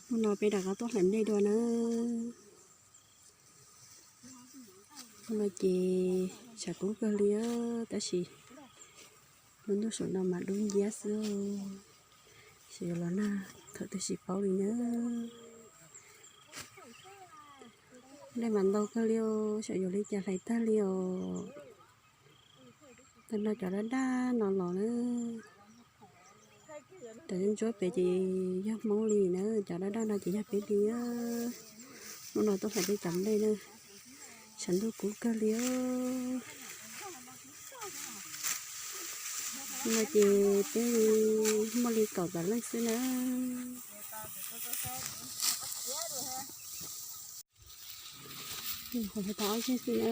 Hnub no peb rov qab tuaj hlais nplej dua na. Hnub no ces tshav kub kawg li, tab sis lub ntuj saum no mas dub nciab xwb, xyov yuav los nag thaum twg tsis paub li na. Nplej mas ntau kawg li os, xyov yuav li cas hlais tag li os. Tag no cov daj daj no los na, cov ntsuab pem ces yog Hmoob li na, cov daj daj no ces yog peb li. Hnub no tuaj hlais peb cov nplej na, tshav ntuj kub kawg li. Hnub no ces peb muaj li kaum tawm leej xwb na. Qhov tau ob zeg xwb na.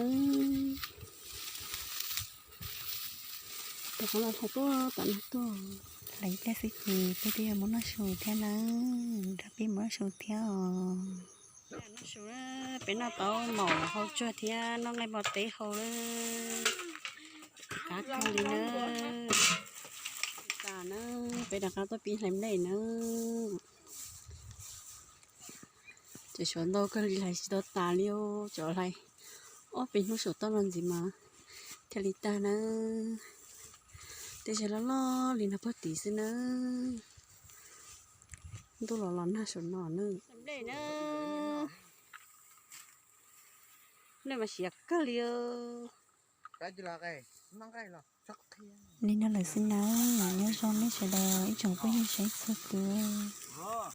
Rov qab los hlais tuaj tom no tuaj. Hlais ib pliag xwb ces peb twb yuav mus noj su thiab na. Nrog peb mus noj su thiab os. Peb noj taub maum hau tsuag thiab noj nqaij npua teb hau na. Qab kawg li na. Tas na, peb rov qab tuaj pib hlais nplej na. Ces suav ntau kawg li, hlais tsis tau tas li, tsuas hlais ob peb hnub saum toj no ntxiv mas thiaj li tag na. Tej zaum loj loj li no puag tid xwb na. Ntuj los los nag saum no na. Nplej mas siav kawg li. Li no lawm xwb na, nyob zoo nej sawv daws ib tsoom phooj ywg saib txhua tus.